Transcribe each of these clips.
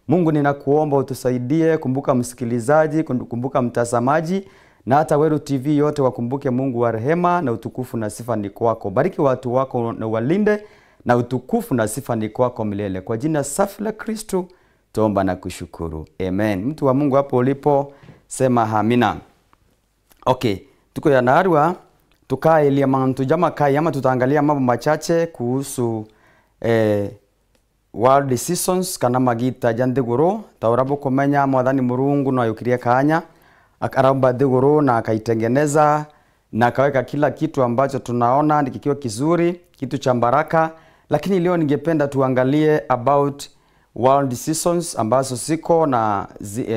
Mungu, ninakuomba utusaidie. Kumbuka msikilizaji, kumbuka mtazamaji, na hata Weru TV yote wakumbuke. Mungu wa rehema, na utukufu na sifa ni kwako. Bariki watu wako na walinde, na utukufu na sifa ni kwako milele. Kwa jina safi la Kristo tuomba na kushukuru. Amen. Mtu wa Mungu hapo ulipo, sema amina. Okay, tuko ya naarwa tukae ili mantu jama kai ama tutaangalia mambo machache kuhusu world seasons kana magita jandiguru taurabo kumenya mwathani Murungu no ayukirie kanya akaramba ndiguru na akaitengeneza na akaweka kila kitu ambacho tunaona ni kikiwa kizuri, kitu cha baraka. Lakini leo ningependa tuangalie about world seasons ambazo siko na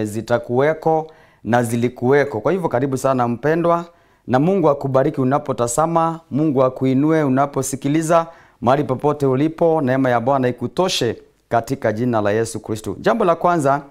zitakuweko na zilikuweko. Kwa hivyo karibu sana mpendwa, na Mungu akubariki unapotazama, Mungu akuinue unaposikiliza, mahali popote ulipo, neema ya Bwana ikutoshe katika jina la Yesu Kristo. Jambo la kwanza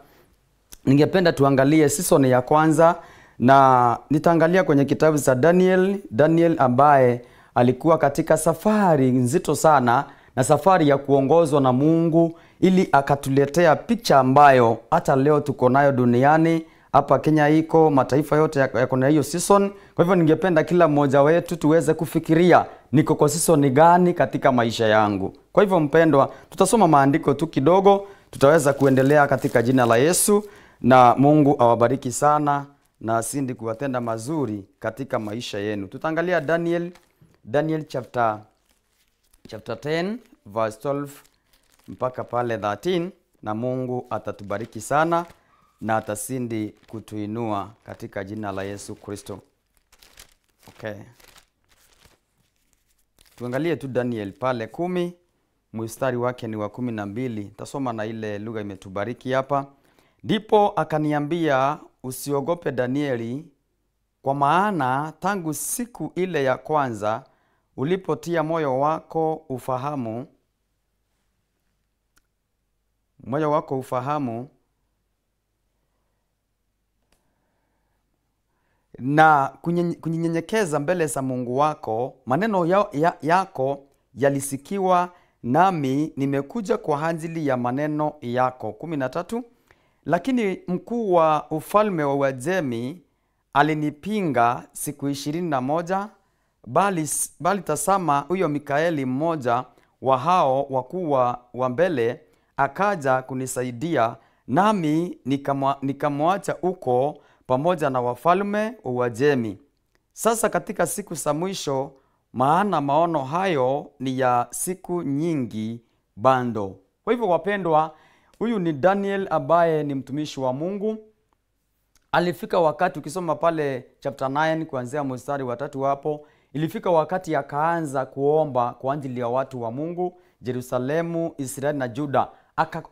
ningependa tuangalie season ya kwanza, na nitaangalia kwenye kitabu cha Daniel. Daniel ambaye alikuwa katika safari nzito sana, na safari ya kuongozwa na Mungu, ili akatuletea picha ambayo hata leo tuko nayo duniani. Hapa Kenya iko, mataifa yote yako na hiyo season. Kwa hivyo ningependa kila mmoja wetu tuweze kufikiria niko kwa season gani katika maisha yangu. Kwa hivyo mpendwa, tutasoma maandiko tu kidogo, tutaweza kuendelea katika jina la Yesu, na Mungu awabariki sana na asindi kuwatenda mazuri katika maisha yenu. Tutaangalia Daniel chapter 10 verse 12 mpaka pale 13, na Mungu atatubariki sana na atasindi kutuinua katika jina la Yesu Kristo. Okay. Tuangalie tu Daniel pale 10, mstari wake ni wa 12. Tasoma na ile lugha imetubariki hapa. Ndipo akaniambia, usiogope Danieli, kwa maana tangu siku ile ya kwanza ulipotia moyo wako ufahamu, na kunyenyekeza mbele za Mungu wako, maneno yako yalisikiwa, nami nimekuja kwa ajili ya maneno yako. 13. Lakini mkuu wa ufalme wa Uajemi alinipinga siku 21, bali tasama huyo Mikaeli mmoja wa hao wakuu wa mbele akaja kunisaidia, nami nikamwacha huko pamoja na wafalme wa Uajemi. Sasa katika siku za mwisho, maana maono hayo ni ya siku nyingi bando. Kwa hivyo wapendwa, huyu ni Daniel ambaye ni mtumishi wa Mungu. Alifika wakati, ukisoma pale chapter 9 kuanzia mstari wa 3 hapo, ilifika wakati akaanza kuomba kwa ajili ya watu wa Mungu, Yerusalemu, Israeli na Juda.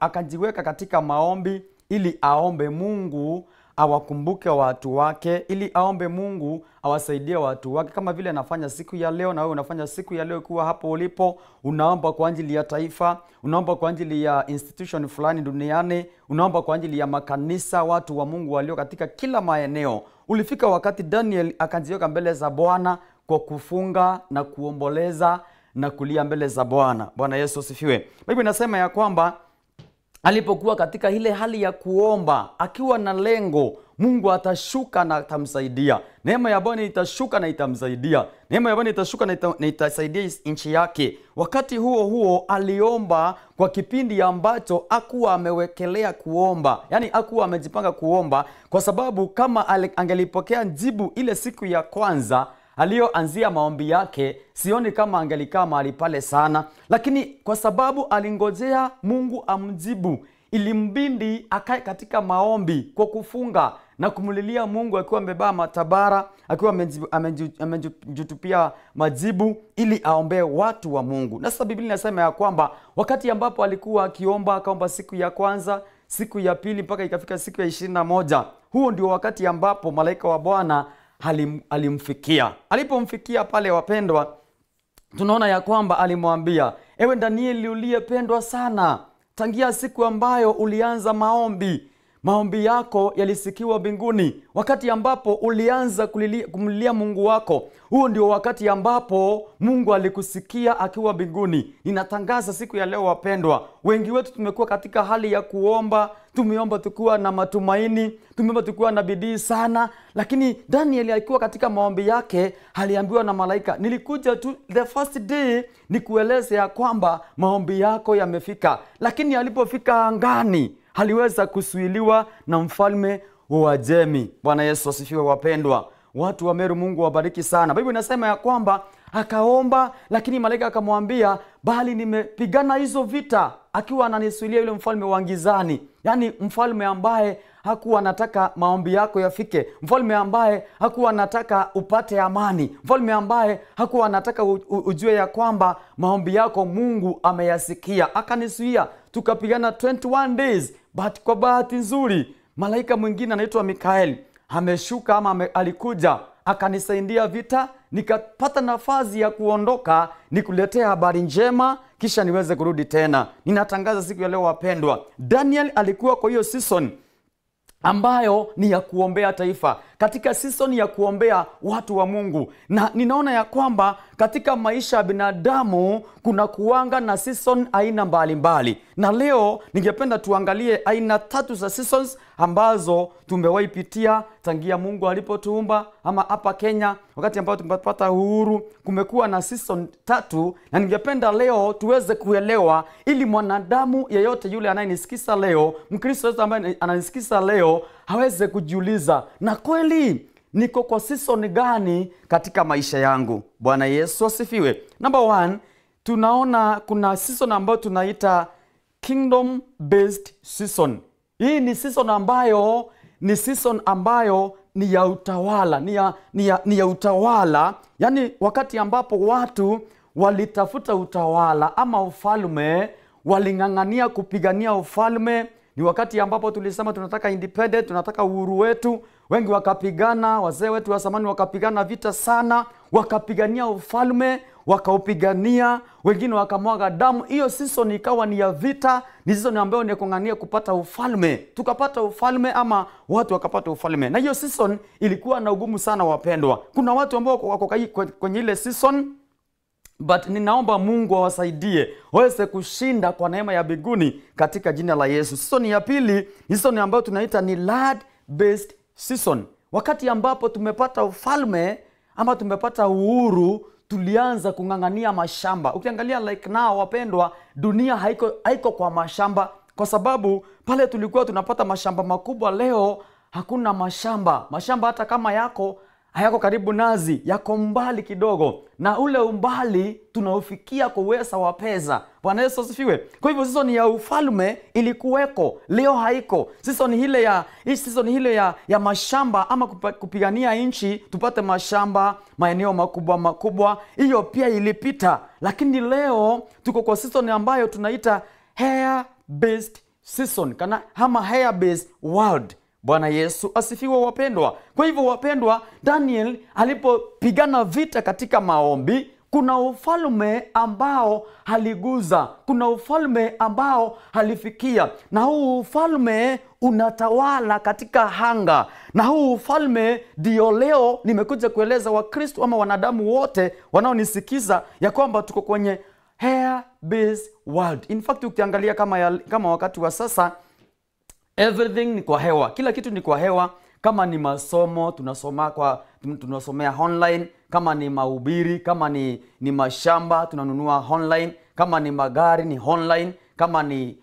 Akajiweka katika maombi ili aombe Mungu awakumbuke watu wake, ili aombe Mungu awasaidie watu wake, kama vile anafanya siku ya leo na wewe unafanya siku ya leo. Kuwa hapo ulipo unaomba kwa ajili ya taifa, unaomba kwa ajili ya institution fulani duniani, unaomba kwa ajili ya makanisa, watu wa Mungu walio katika kila maeneo. Ulifika wakati Daniel akajiweka mbele za Bwana kwa kufunga na kuomboleza na kulia mbele za Bwana. Bwana Yesu asifiwe. Biblia inasema ya kwamba alipokuwa katika ile hali ya kuomba akiwa na lengo, Mungu atashuka na atamsaidia. Neema ya Bwana itashuka na itamsaidia. Neema ya Bwana itashuka na itasaidia nchi yake. Wakati huo huo aliomba kwa kipindi ambacho hakuwa amewekelea kuomba. Yaani hakuwa amejipanga kuomba, kwa sababu kama angelipokea jibu ile siku ya kwanza aliyoanzia maombi yake, sioni kama angelikaa mahali pale sana. Lakini kwa sababu alingojea Mungu amjibu, ilimbidi akae katika maombi kwa kufunga na kumulilia Mungu akiwa amebeba matabara, akiwa amejitupia majibu ili aombee watu wa Mungu. Na sasa Biblia inasema ya kwamba wakati ambapo alikuwa akiomba, akaomba siku ya kwanza, siku ya pili, mpaka ikafika siku ya 21. Huo ndio wakati ambapo malaika wa Bwana alimfikia. Alipomfikia pale, wapendwa, tunaona ya kwamba alimwambia, ewe Danieli uliyependwa sana, tangia siku ambayo ulianza maombi, Maombi yako yalisikiwa mbinguni. Wakati ambapo ulianza kumlilia Mungu wako, huo ndio wakati ambapo Mungu alikusikia akiwa mbinguni. Ninatangaza siku ya leo wapendwa, wengi wetu tumekuwa katika hali ya kuomba, tumeomba tukiwa na matumaini, tumeomba tukiwa na bidii sana, lakini Daniel alikuwa katika maombi yake aliambiwa na malaika, nilikuja tu the first day nikueleze ya kwamba maombi yako yamefika. Lakini alipofika angani haliweza kusuiliwa na mfalme wa Uajemi. Bwana Yesu asifiwe wapendwa. Watu wa Meru, Mungu wabariki sana. Biblia inasema ya kwamba akaomba, lakini malaika akamwambia, bali nimepigana hizo vita, akiwa ananisuilia yule mfalme wa ngizani. Yaani mfalme ambaye hakuwa anataka maombi yako yafike, mfalme ambaye hakuwa anataka upate amani, mfalme ambaye hakuwa anataka ujue ya kwamba maombi yako Mungu ameyasikia. Akanisuia, tukapigana 21 days, but kwa bahati nzuri malaika mwingine anaitwa Mikael ameshuka ama alikuja akanisaidia vita, nikapata nafasi ya kuondoka nikuletea habari njema kisha niweze kurudi tena. Ninatangaza siku ya leo wapendwa, Daniel alikuwa kwa hiyo season ambayo ni ya kuombea taifa, katika season ya kuombea watu wa Mungu. Na ninaona ya kwamba katika maisha ya binadamu kuna kuanga na season aina mbalimbali. Na leo ningependa tuangalie aina tatu za seasons ambazo tumewahi pitia tangia Mungu alipotuumba, ama hapa Kenya wakati ambao tumepata uhuru kumekuwa na season tatu, na ningependa leo tuweze kuelewa ili mwanadamu yeyote yule anayenisikiza leo, Mkristo yeyote ambaye ananisikiza leo aweze kujiuliza, na kweli niko kwa season gani katika maisha yangu? Bwana Yesu asifiwe. Number 1, tunaona kuna season ambayo tunaita kingdom based season. Hii ni season ambayo ni season ambayo ni ya utawala, ni ya utawala. Yaani wakati ambapo watu walitafuta utawala ama ufalme, waling'ang'ania kupigania ufalme. Ni wakati ambapo tulisema tunataka independent, tunataka uhuru wetu. Wengi wakapigana, wazee wetu wa zamani wakapigana vita sana, wakapigania ufalme, wakaupigania, wengine wakamwaga damu. Hiyo season ikawa ni ya vita, ni season ambayo ni kung'ang'ania kupata ufalme. Tukapata ufalme ama watu wakapata ufalme. Na hiyo season ilikuwa na ugumu sana wapendwa. Kuna watu ambao wako kwenye ile season, but ninaomba Mungu awasaidie waweze kushinda kwa neema ya mbinguni katika jina la Yesu. Season ya pili ni season ambayo tunaita ni land based season. Wakati ambapo tumepata ufalme ama tumepata uhuru, tulianza kung'ang'ania mashamba. Ukiangalia like now wapendwa, dunia haiko kwa mashamba, kwa sababu pale tulikuwa tunapata mashamba makubwa, leo hakuna mashamba. Mashamba hata kama yako hayako karibu nazi, yako mbali kidogo, na ule umbali tunaufikia kwa uweza wa pesa. Bwana Yesu asifiwe. Kwa hivyo season ya ufalme ilikuweko, leo haiko. Season ile ya mashamba ama kupigania nchi tupate mashamba, maeneo makubwa makubwa, hiyo pia ilipita. Lakini leo tuko kwa season ambayo tunaita hair based season, kana ama hair based world. Bwana Yesu asifiwe wapendwa. Kwa hivyo wapendwa, Daniel alipopigana vita katika maombi, kuna ufalme ambao haliguza, kuna ufalme ambao halifikia, na huu ufalme unatawala katika hanga. Na huu ufalme ndio leo nimekuja kueleza Wakristo ama wanadamu wote wanaonisikiza ya kwamba tuko kwenye hair based world. In fact ukiangalia kama wakati wa sasa, everything ni kwa hewa. Kila kitu ni kwa hewa. Kama ni masomo tunasomea online, kama ni mahubiri, kama ni mashamba tunanunua online, kama ni magari ni online, kama ni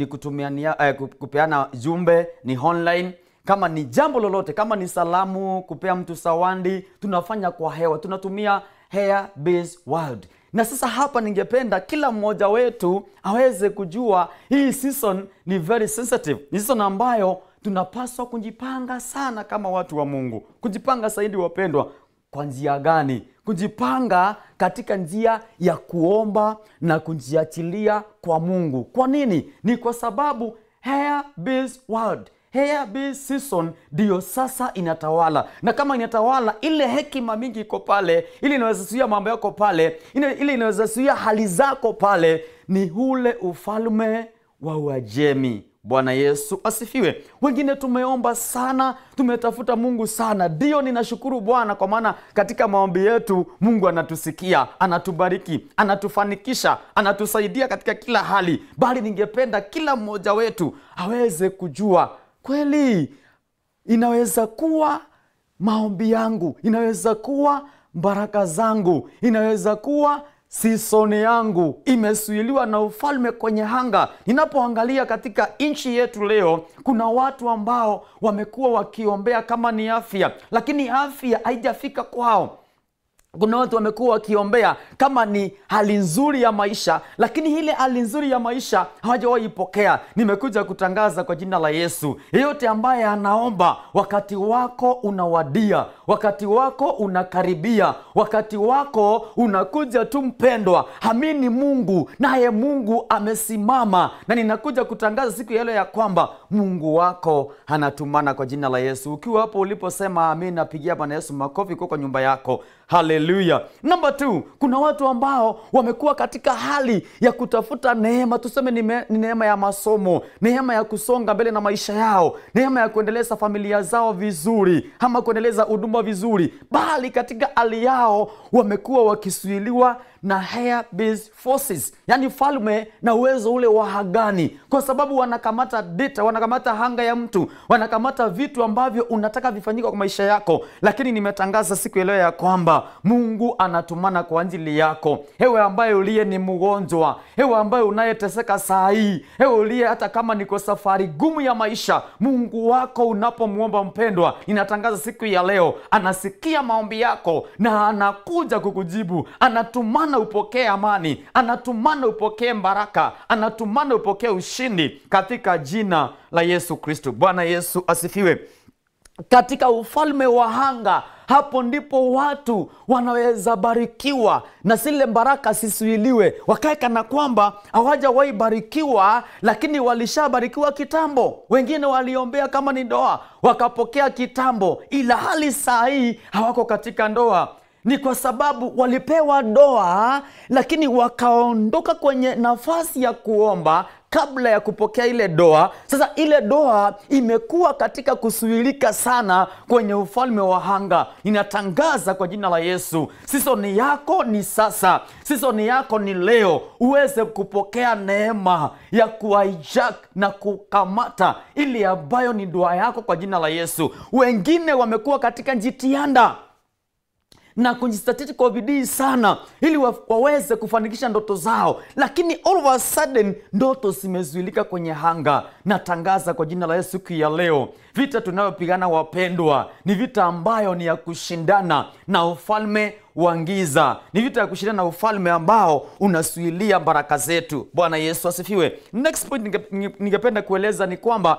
kutumia kupeana jumbe ni online, kama ni jambo lolote, kama ni salamu, kupea mtu sawandi, tunafanya kwa hewa, tunatumia hair based world. Na sasa hapa ningependa kila mmoja wetu aweze kujua hii season ni very sensitive. Ni season ambayo tunapaswa kujipanga sana kama watu wa Mungu. Kujipanga zaidi wapendwa, kwa njia gani? Kujipanga katika njia ya kuomba na kujiachilia kwa Mungu. Kwa nini? Ni kwa sababu hair based world, hair based season ndio sasa inatawala. Na kama inatawala, ile hekima mingi iko pale, ile inaweza zuia mambo yako pale, ile inaweza zuia hali zako pale, ni ule ufalme wa Uajemi. Bwana Yesu asifiwe. Wengine tumeomba sana, tumetafuta Mungu sana. Ndio, ninashukuru Bwana kwa maana katika maombi yetu Mungu anatusikia, anatubariki, anatufanikisha, anatusaidia katika kila hali. Bali ningependa kila mmoja wetu aweze kujua kweli inaweza kuwa maombi yangu, inaweza kuwa baraka zangu, inaweza kuwa sisoni yangu imesuiliwa na ufalme kwenye hanga. Ninapoangalia katika nchi yetu leo, kuna watu ambao wamekuwa wakiombea kama ni afya, lakini afya haijafika kwao. Kuna watu wamekuwa wakiombea kama ni hali nzuri ya maisha, lakini ile hali nzuri ya maisha hawajawahi ipokea. Nimekuja kutangaza kwa jina la Yesu, yeyote ambaye anaomba, wakati wako unawadia, wakati wako unakaribia, wakati wako unakuja tu mpendwa. Amini Mungu, naye Mungu amesimama. Na ninakuja kutangaza siku ya leo ya kwamba Mungu wako anatumana kwa jina la Yesu. Ukiwa hapo uliposema amina, pigia Bwana Yesu makofi kwa nyumba yako. Hallelujah. Number 2, kuna watu ambao wamekuwa katika hali ya kutafuta neema. Tuseme ni neema ya masomo, neema ya kusonga mbele na maisha yao, neema ya kuendeleza familia zao vizuri, ama kuendeleza huduma vizuri, bali katika hali yao wamekuwa wakisuiliwa na air-based forces, yani falme na uwezo ule wa hagani, kwa sababu wanakamata data, wanakamata hanga ya mtu, wanakamata vitu ambavyo unataka vifanyike kwa maisha yako. Lakini nimetangaza siku ya leo ya kwamba Mungu anatumana kwa ajili yako. Ewe ambaye uliye ni mgonjwa, ewe ambaye unayeteseka saa hii, ewe uliye hata kama niko safari gumu ya maisha, Mungu wako unapomuomba mpendwa, ninatangaza siku ya leo, anasikia maombi yako na anakuja kukujibu. Anatumana upokee amani, anatumana upokee baraka, anatumana upokee ushindi katika jina la Yesu Kristo. Bwana Yesu asifiwe. Katika ufalme wa hanga, hapo ndipo watu wanaweza barikiwa na zile baraka sisuiliwe, wakae kana kwamba hawajawahi barikiwa, lakini walishabarikiwa kitambo. Wengine waliombea kama ni ndoa wakapokea kitambo, ila hali saa hii hawako katika ndoa. Ni kwa sababu walipewa ndoa, lakini wakaondoka kwenye nafasi ya kuomba kabla ya kupokea ile doa. Sasa ile doa imekuwa katika kusuilika sana kwenye ufalme wa hanga. Ninatangaza kwa jina la Yesu, season yako ni sasa, season yako ni leo, uweze kupokea neema ya kuhijack na kukamata ile ambayo ni doa yako kwa jina la Yesu. Wengine wamekuwa katika jitihada na kujistatiti kwa bidii sana ili waweze kufanikisha ndoto zao, lakini all of a sudden ndoto zimezuilika kwenye hanga. Natangaza kwa jina la Yesu siku ya leo, vita tunayopigana wapendwa, ni vita ambayo ni ya kushindana na ufalme wa giza, ni vita ya kushindana na ufalme ambao unasuilia baraka zetu. Bwana Yesu asifiwe. Next point ningependa kueleza ni kwamba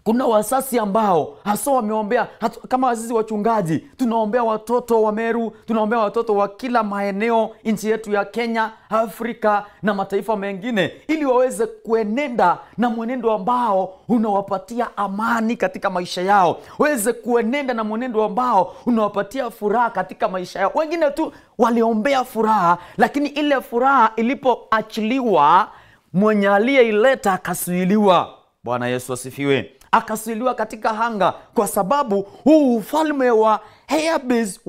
kuna wasasi ambao hasa wameombea, kama sisi wachungaji tunaombea watoto wa Meru, tunaombea watoto wa kila maeneo nchi yetu ya Kenya, Afrika na mataifa mengine, ili waweze kuenenda na mwenendo ambao unawapatia amani katika maisha yao, waweze kuenenda na mwenendo ambao unawapatia furaha katika maisha yao. Wengine tu waliombea furaha, lakini ile furaha ilipoachiliwa, mwenye aliyeileta akasuiliwa. Bwana Yesu asifiwe. Akasuiliwa katika hanga, kwa sababu huu ufalme wa air-based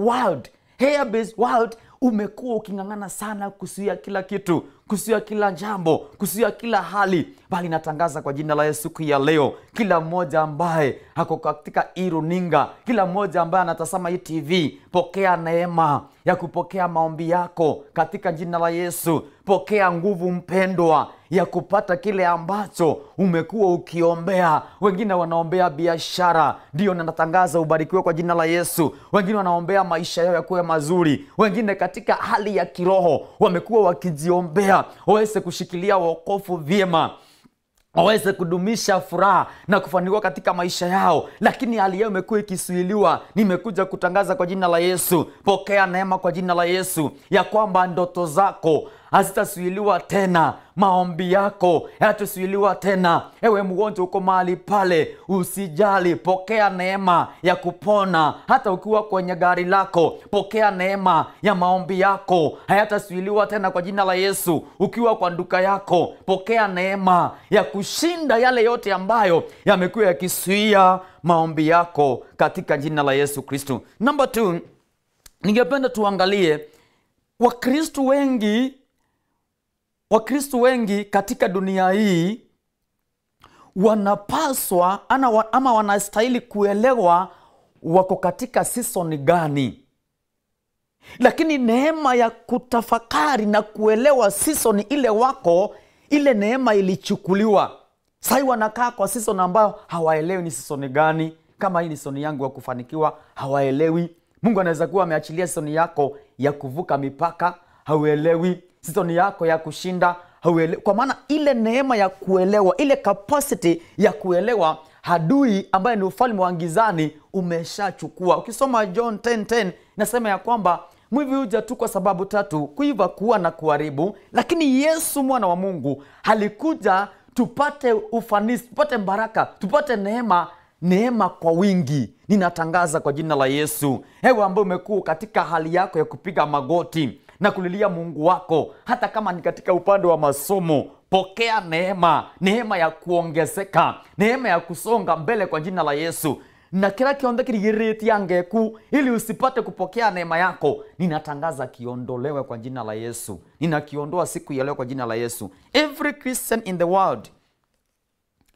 world umekuwa uking'ang'ana sana kuzuia kila kitu, kuzuia kila jambo, kuzuia kila hali. Bali natangaza kwa jina la Yesu ya leo, kila mmoja ambaye ako katika hii runinga, kila mmoja ambaye anatazama hii TV, pokea neema ya kupokea maombi yako katika jina la Yesu. Pokea nguvu mpendwa ya kupata kile ambacho umekuwa ukiombea. Wengine wanaombea biashara, ndio natangaza ubarikiwe kwa jina la Yesu. Wengine wanaombea maisha yao yakuwe mazuri. Wengine katika hali ya kiroho wamekuwa wakijiombea waweze kushikilia wokovu vyema, waweze kudumisha furaha na kufanikiwa katika maisha yao, lakini hali yao imekuwa ikisuiliwa. Nimekuja kutangaza kwa jina la Yesu, pokea neema kwa jina la Yesu ya kwamba ndoto zako hazitasuiliwa tena. Maombi yako hayatasuiliwa tena. Ewe mgonjwa uko mahali pale, usijali, pokea neema ya kupona. Hata ukiwa kwenye gari lako, pokea neema ya maombi yako hayatasuiliwa tena kwa jina la Yesu. Ukiwa kwa duka yako, pokea neema ya kushinda yale yote ambayo yamekuwa yakisuia maombi yako katika jina la Yesu Kristo. Number 2, ningependa tuangalie Wakristo wengi katika dunia hii wanapaswa ama wanastahili kuelewa wako katika season gani. Lakini neema ya kutafakari na kuelewa season ile wako, ile neema ilichukuliwa. Sai wanakaa kwa season ambayo hawaelewi ni season gani. Kama hii ni season yangu ya kufanikiwa, hawaelewi. Mungu anaweza kuwa ameachilia season yako ya kuvuka mipaka, hauelewi. Season yako ya kushinda, hauelewi. Kwa maana ile neema ya kuelewa, ile capacity ya kuelewa, adui ambaye ni ufalme wa gizani umeshachukua. Ukisoma John 10:10 nasema ya kwamba mwivi huja tu kwa sababu tatu: kuiva, kuua na kuharibu. Lakini Yesu mwana wa Mungu alikuja tupate ufanisi, tupate baraka, tupate neema, neema kwa wingi. Ninatangaza kwa jina la Yesu, ewe ambaye umekuwa katika hali yako ya kupiga magoti na kulilia Mungu wako, hata kama ni katika upande wa masomo, pokea neema, neema ya kuongezeka, neema ya kusonga mbele kwa jina la Yesu. Na kila kionde kirigiriti yangeku ili usipate kupokea neema yako, ninatangaza kiondolewe kwa jina la Yesu. Ninakiondoa siku ya leo kwa jina la Yesu. Every Christian in the world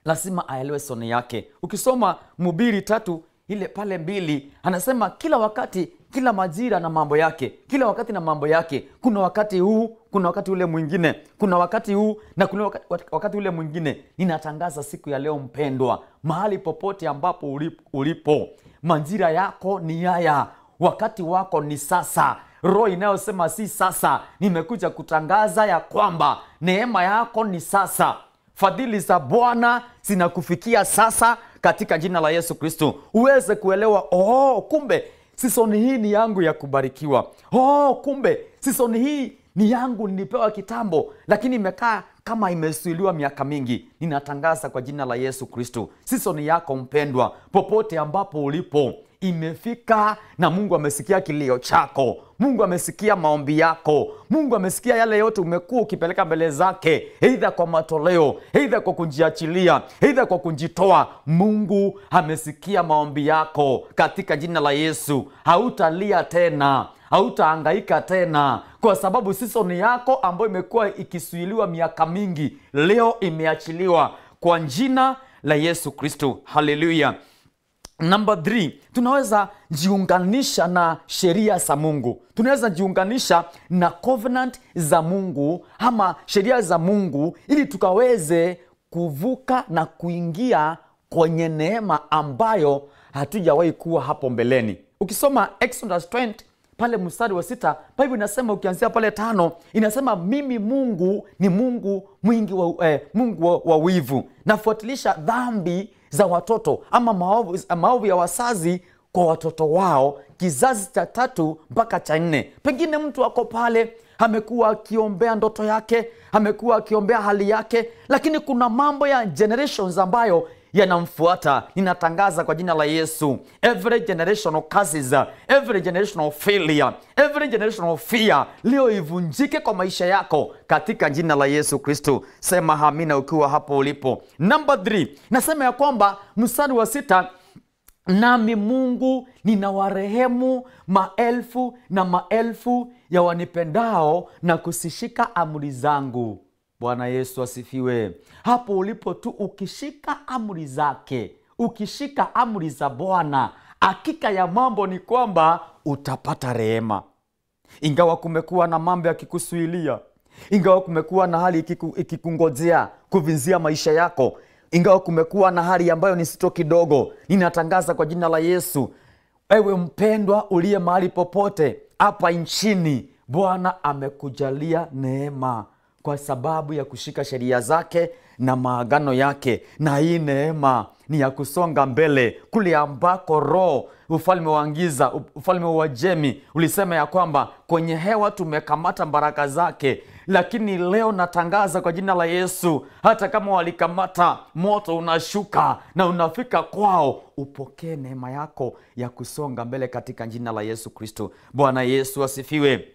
lazima aelewe soni yake. Ukisoma Mhubiri 3 ile pale 2, anasema kila wakati, kila majira na mambo yake, kila wakati na mambo yake. Kuna wakati huu, kuna wakati ule mwingine, kuna wakati huu na kuna wakati ule mwingine. Ninatangaza siku ya leo mpendwa, mahali popote ambapo ulipo, majira yako ni haya, wakati wako ni sasa. Roho inayosema si sasa, nimekuja kutangaza ya kwamba neema yako ni sasa. Fadhili za Bwana zinakufikia sasa katika jina la Yesu Kristo. Uweze kuelewa, oh, kumbe season hii ni yangu ya kubarikiwa. Oh, kumbe season hii ni yangu, nilipewa kitambo lakini imekaa kama imesuiliwa miaka mingi. Ninatangaza kwa jina la Yesu Kristo, season yako mpendwa, popote ambapo ulipo, imefika na Mungu amesikia kilio chako. Mungu amesikia maombi yako. Mungu amesikia yale yote umekuwa ukipeleka mbele zake, aidha kwa matoleo, aidha kwa kujiachilia, aidha kwa kujitoa. Mungu amesikia maombi yako katika jina la Yesu. Hautalia tena, hautahangaika tena, kwa sababu season yako ambayo imekuwa ikisuiliwa miaka mingi leo imeachiliwa kwa jina la Yesu Kristo. Haleluya. Number 3, tunaweza jiunganisha na sheria za Mungu. Tunaweza jiunganisha na covenant za Mungu ama sheria za Mungu ili tukaweze kuvuka na kuingia kwenye neema ambayo hatujawahi kuwa hapo mbeleni. Ukisoma Exodus 20 pale mstari wa 6, Bible inasema, ukianzia pale 5, inasema mimi Mungu ni Mungu mwingi wa, Mungu wa wivu, nafuatilisha dhambi za watoto ama maovu ya wazazi kwa watoto wao, kizazi cha 3 mpaka cha 4. Pengine mtu ako pale amekuwa akiombea ndoto yake, amekuwa akiombea hali yake, lakini kuna mambo ya generations ambayo yanamfuata. Ninatangaza kwa jina la Yesu, every generational curses, every generational failure, every generational fear, leo ivunjike kwa maisha yako katika jina la Yesu Kristo. Sema amina ukiwa hapo ulipo. Number 3, nasema ya kwamba mstari wa 6, nami Mungu ninawarehemu maelfu na maelfu ya wanipendao na kusishika amri zangu. Bwana Yesu asifiwe. Hapo ulipo tu ukishika amri zake, ukishika amri za Bwana, hakika ya mambo ni kwamba utapata rehema. Ingawa kumekuwa na mambo yakikusuilia, ingawa kumekuwa na hali ikikungojea kuvinzia maisha yako, ingawa kumekuwa na hali ambayo ni sito kidogo, ninatangaza kwa jina la Yesu, ewe mpendwa uliye mahali popote hapa nchini, Bwana amekujalia neema kwa sababu ya kushika sheria zake na maagano yake. Na hii neema ni ya kusonga mbele kule ambako roho ufalme wa giza, ufalme wa Uajemi ulisema ya kwamba kwenye hewa tumekamata baraka zake. Lakini leo natangaza kwa jina la Yesu, hata kama walikamata, moto unashuka na unafika kwao. Upokee neema yako ya kusonga mbele katika jina la Yesu Kristo. Bwana Yesu asifiwe.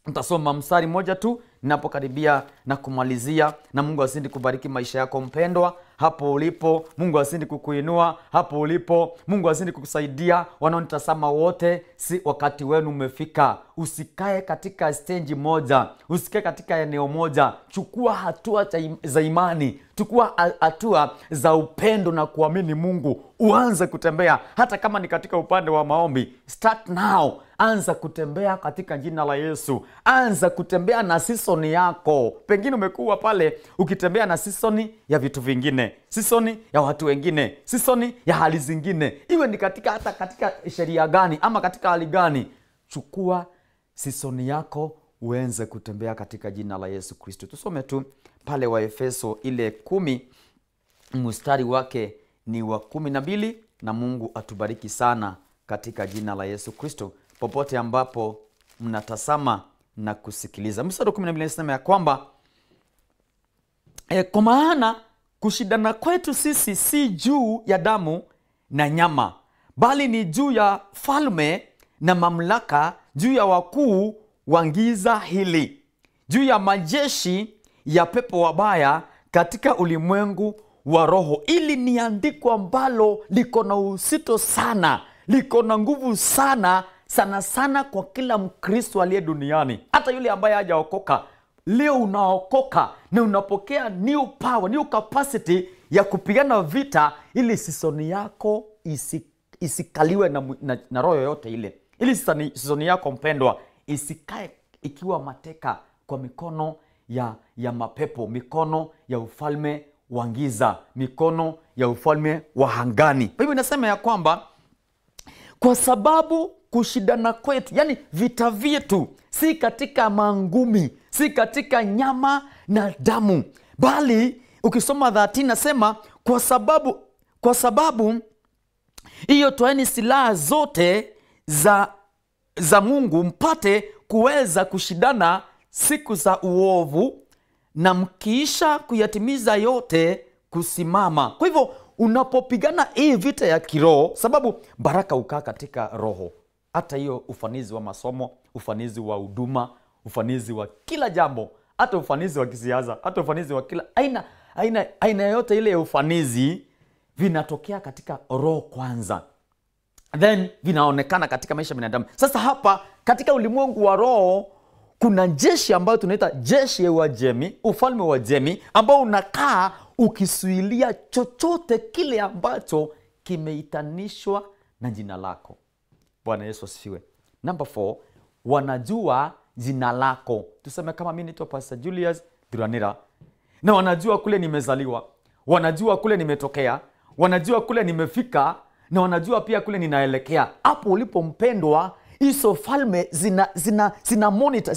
Nitasoma mstari mmoja tu ninapokaribia na kumalizia, na Mungu azidi kubariki maisha yako mpendwa hapo ulipo. Mungu azidi kukuinua hapo ulipo. Mungu azidi kukusaidia. Wanaonitazama wote, si wakati wenu umefika. Usikae katika stage moja, usikae katika eneo moja. Chukua hatua za imani, chukua hatua za upendo na kuamini Mungu. Uanze kutembea, hata kama ni katika upande wa maombi. Start now. Anza kutembea katika jina la Yesu. Anza kutembea na season yako. Pengine umekuwa pale ukitembea na season ya vitu vingine, season ya watu wengine, season ya hali zingine. Iwe ni katika hata katika sheria gani ama katika hali gani, chukua season yako uanze kutembea katika jina la Yesu Kristo. Tusome tu pale wa Efeso ile 10 mstari wake ni wa 12, na Mungu atubariki sana katika jina la Yesu Kristo popote ambapo mnatazama na kusikiliza. Mstari wa 12 inasema ya kwamba kwa maana kushindana kwetu sisi si juu ya damu na nyama, bali ni juu ya falme na mamlaka, juu ya wakuu wa giza hili, juu ya majeshi ya pepo wabaya katika ulimwengu wa roho. Ili ni andiko ambalo liko na uzito sana, liko na nguvu sana sana sana kwa kila Mkristo aliye duniani, hata yule ambaye hajaokoka. Leo unaokoka na unapokea new power, new capacity ya kupigana vita, ili season yako isikaliwe na roho yoyote ile. Ili season yako mpendwa isikae ikiwa mateka kwa mikono ya mapepo, mikono ya ufalme wa giza, mikono ya ufalme wa angani. Kwa hivyo inasema ya kwamba kwa sababu kushindana kwetu, yani vita vyetu, si katika mangumi, si katika nyama na damu, bali ukisoma 13 nasema kwa sababu hiyo toeni silaha zote za Mungu mpate kuweza kushindana siku za uovu, na mkiisha kuyatimiza yote kusimama. Kwa hivyo unapopigana hii vita ya kiroho, sababu baraka ukaa katika roho. Hata hiyo ufanisi wa masomo, ufanisi wa huduma, ufanisi wa kila jambo, hata ufanisi wa kisiasa, hata ufanisi wa kila aina yote ile ya ufanisi, vinatokea katika roho kwanza, then vinaonekana katika maisha ya binadamu. Sasa hapa katika ulimwengu wa roho kuna jeshi ambayo tunaita jeshi ya Uajemi, ufalme wa Uajemi, ambao unakaa ukisuilia chochote kile ambacho kimeitanishwa na jina lako. Bwana Yesu asifiwe. Number 4, wanajua jina lako. Tuseme kama mimi naitwa Pastor Julius Thuranira, na wanajua kule nimezaliwa, wanajua kule nimetokea, wanajua kule nimefika, na wanajua pia kule ninaelekea. Hapo ulipo mpendwa, hizo falme zina monitor,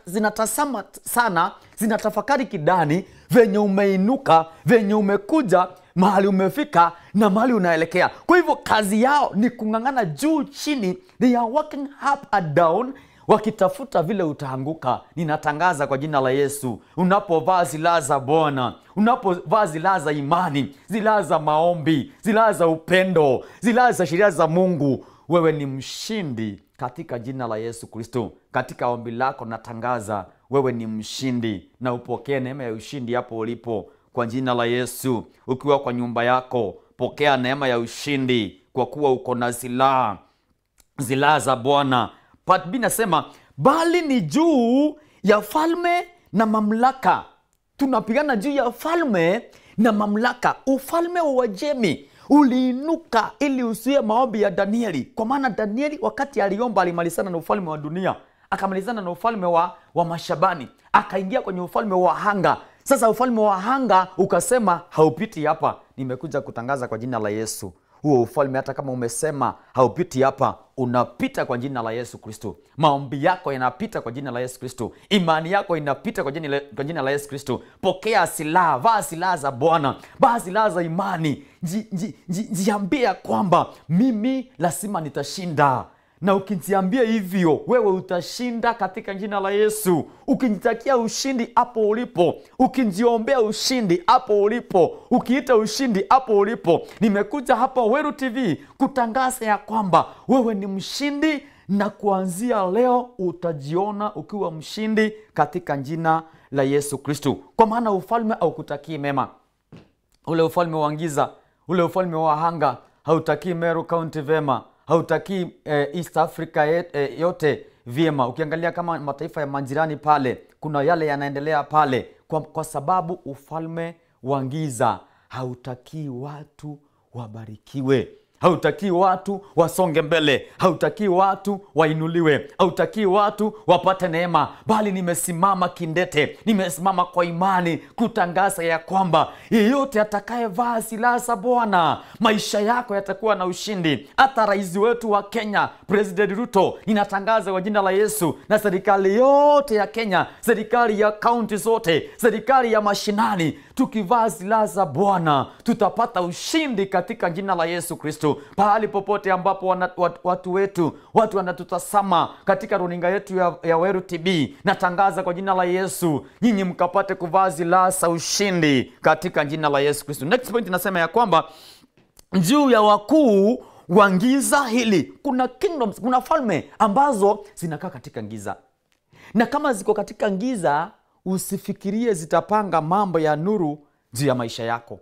zinatazama sana, zinatafakari kidani venye umeinuka, venye umekuja, mahali umefika na mahali unaelekea. Kwa hivyo kazi yao ni kung'ang'ana juu chini, they are working up and down, wakitafuta vile utaanguka. Ninatangaza kwa jina la Yesu, unapovaa silaha za Bwana, unapovaa silaha za imani, silaha za maombi, silaha za upendo, silaha za sheria za Mungu, wewe ni mshindi katika jina la Yesu Kristo. Katika ombi lako natangaza wewe ni mshindi, na upokee neema ya ushindi hapo ulipo kwa jina la Yesu. Ukiwa kwa nyumba yako, pokea neema ya ushindi kwa kuwa uko na silaha za Bwana. Part B nasema bali ni juu ya falme na mamlaka. Tunapigana juu ya falme na mamlaka. Ufalme wa Uajemi uliinuka ili usiwe maombi ya Danieli. Kwa maana Danieli wakati aliomba alimalizana na ufalme wa dunia, akamalizana na ufalme wa mashabani, akaingia kwenye ufalme wa hanga. Sasa ufalme wa hanga ukasema haupiti hapa. Nimekuja kutangaza kwa jina la Yesu, huo ufalme hata kama umesema haupiti hapa, unapita kwa jina la Yesu Kristo. Maombi yako yanapita kwa jina la Yesu Kristo. Imani yako inapita kwa jina la Yesu Kristo. Pokea silaha, vaa silaha za Bwana, vaa silaha za imani. Jiambie kwamba mimi lazima nitashinda. Na ukiniambia hivyo, wewe utashinda katika jina la Yesu. Ukinitakia ushindi hapo ulipo, ukinjiombea ushindi hapo ulipo, ukiita ushindi hapo ulipo, nimekuja hapa Weru TV kutangaza ya kwamba wewe ni mshindi, na kuanzia leo utajiona ukiwa mshindi katika jina la Yesu Kristo. Kwa maana ufalme haukutakii mema. Ule ufalme wa giza, ule ufalme wa anga hautakii Meru County vema, hautakii East Africa yote vyema. Ukiangalia kama mataifa ya majirani pale, kuna yale yanaendelea pale, kwa sababu ufalme wa giza hautakii watu wabarikiwe, hautakii watu wasonge mbele, hautakii watu wainuliwe, hautakii watu wapate neema, bali nimesimama kindete, nimesimama kwa imani kutangaza ya kwamba yeyote atakayevaa silaha za Bwana, maisha yako yatakuwa na ushindi. Hata rais wetu wa Kenya, President Ruto, ninatangaza kwa jina la Yesu, na serikali yote ya Kenya, serikali ya kaunti zote, serikali ya mashinani, tukivaa silaha za Bwana tutapata ushindi katika jina la Yesu Kristo. Pahali popote ambapo watu wetu, watu wanatutazama katika runinga yetu ya Weru TV, natangaza kwa jina la Yesu, nyinyi mkapate kuvaa silaha za ushindi katika jina la Yesu Kristo. Next point inasema ya kwamba juu ya wakuu wa giza hili, kuna kingdoms, kuna falme ambazo zinakaa katika giza. Na kama ziko katika giza, usifikirie zitapanga mambo ya nuru juu ya maisha yako.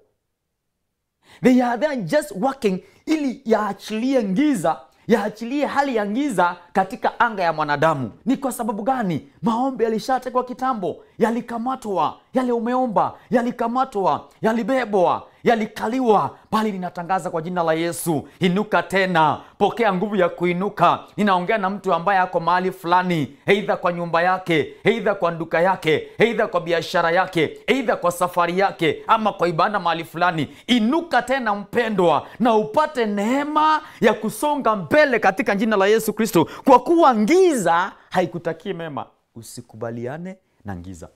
They are there just working ili yaachilie giza, yaachilie hali ya giza katika anga ya mwanadamu. Ni kwa sababu gani? Maombi yalishatekwa kitambo, yalikamatwa, yale umeomba, yalikamatwa, yalibebwa, yalikaliwa. Bali ninatangaza kwa jina la Yesu, inuka tena, pokea nguvu ya kuinuka. Ninaongea na mtu ambaye ako mahali fulani, aidha kwa nyumba yake, aidha kwa duka yake, aidha kwa biashara yake, aidha kwa safari yake, ama kwa ibada mahali fulani. Inuka tena mpendwa, na upate neema ya kusonga mbele katika jina la Yesu Kristo, kwa kuwa giza haikutakii mema. Usikubaliane na giza.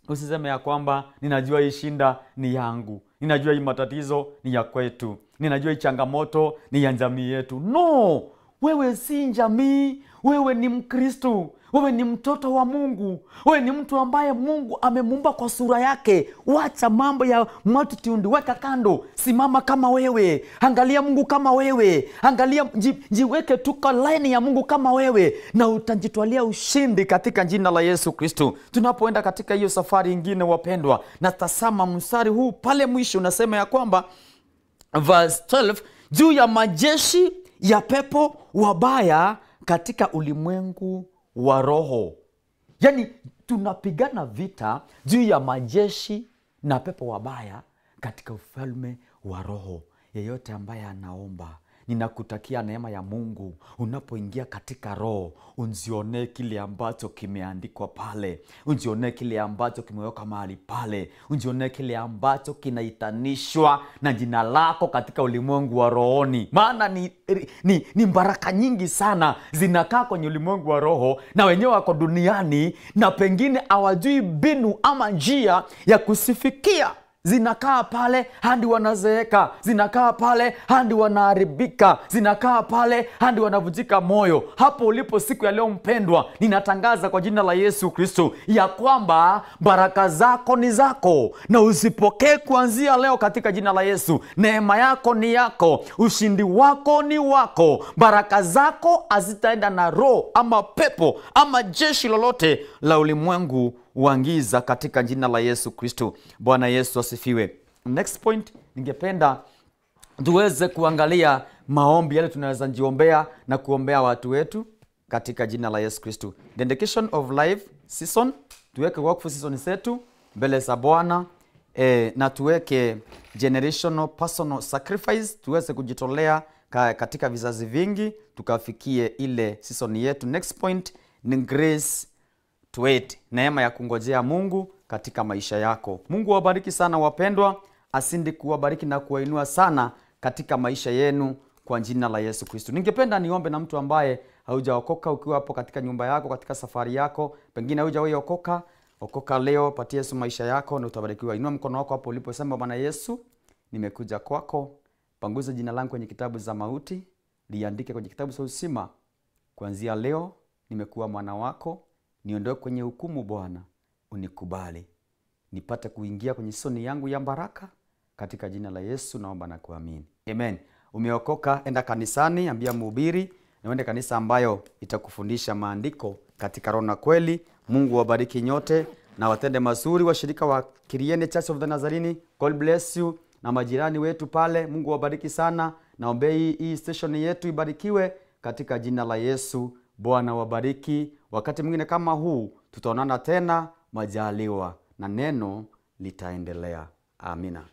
Usiseme ya kwamba ninajua hii shinda ni yangu, ninajua hii matatizo ni ya kwetu, ninajua hii changamoto ni ya jamii yetu. No, wewe si jamii, wewe ni Mkristo, wewe ni mtoto wa Mungu, wewe ni mtu ambaye Mungu amemuumba kwa sura yake. Wacha mambo ya multitude, weka kando, simama kama wewe, angalia Mungu kama wewe, angalia, jiweke tu kwa line ya Mungu kama wewe, na utajitwalia ushindi katika jina la Yesu Kristo. Tunapoenda katika hiyo safari ingine wapendwa, na tazama mstari huu pale mwisho unasema ya kwamba verse 12, juu ya majeshi ya pepo wabaya katika ulimwengu wa roho. Yani tunapigana vita juu ya majeshi na pepo wabaya katika ufalme wa roho. Yeyote ambaye anaomba, ninakutakia neema ya Mungu. Unapoingia katika roho, unjione kile ambacho kimeandikwa pale, unjione kile ambacho kimewekwa mahali pale, unjione kile ambacho kinaitanishwa na jina lako katika ulimwengu wa rohoni. Maana ni baraka nyingi sana zinakaa kwenye ulimwengu wa roho, na wenyewe wako duniani na pengine hawajui mbinu ama njia ya kusifikia. Zinakaa pale hadi wanazeeka, zinakaa pale hadi wanaharibika, zinakaa pale hadi wanavunjika moyo. Hapo ulipo siku ya leo mpendwa, ninatangaza kwa jina la Yesu Kristo ya kwamba baraka zako ni zako, na usipokee kuanzia leo katika jina la Yesu. Neema yako ni yako, ushindi wako ni wako, baraka zako hazitaenda na roho ama pepo ama jeshi lolote la ulimwengu wa giza katika jina la Yesu Kristo. Bwana Yesu asifiwe. Next point, ningependa tuweze kuangalia maombi yale tunaweza jiombea na kuombea watu wetu katika jina la Yesu Kristo. Dedication of life season, tuweke wakfu season zetu mbele za Bwana, na tuweke generational personal sacrifice, tuweze kujitolea katika vizazi vingi tukafikie ile season yetu. Next point ni grace to wait, neema ya kungojea Mungu katika maisha yako. Mungu awabariki sana wapendwa, asindi kuwabariki na kuwainua sana katika maisha yenu kwa jina la Yesu Kristo. Ningependa niombe na mtu ambaye haujaokoka, ukiwa hapo katika nyumba yako, katika safari yako, pengine haujawahi okoka, okoka leo, patia Yesu maisha yako na utabarikiwa. Inua mkono wako hapo uliposema, Bwana Yesu, nimekuja kwako, panguza jina langu kwenye kitabu za mauti, liandike kwenye kitabu cha uzima. Kuanzia leo nimekuwa mwana wako, niondoe kwenye hukumu Bwana, unikubali nipate kuingia kwenye soni yangu ya baraka. Katika jina la Yesu naomba na kuamini, amen. Umeokoka, enda kanisani, ambia mhubiri na uende kanisa ambayo itakufundisha maandiko katika roho na kweli. Mungu wabariki nyote na watende mazuri washirika wa Kiriene Church of the Nazarene. God bless you na majirani wetu pale, Mungu wabariki sana. Naombei hii station yetu ibarikiwe katika jina la Yesu. Bwana wabariki. Wakati mwingine kama huu tutaonana tena majaliwa, na neno litaendelea. Amina.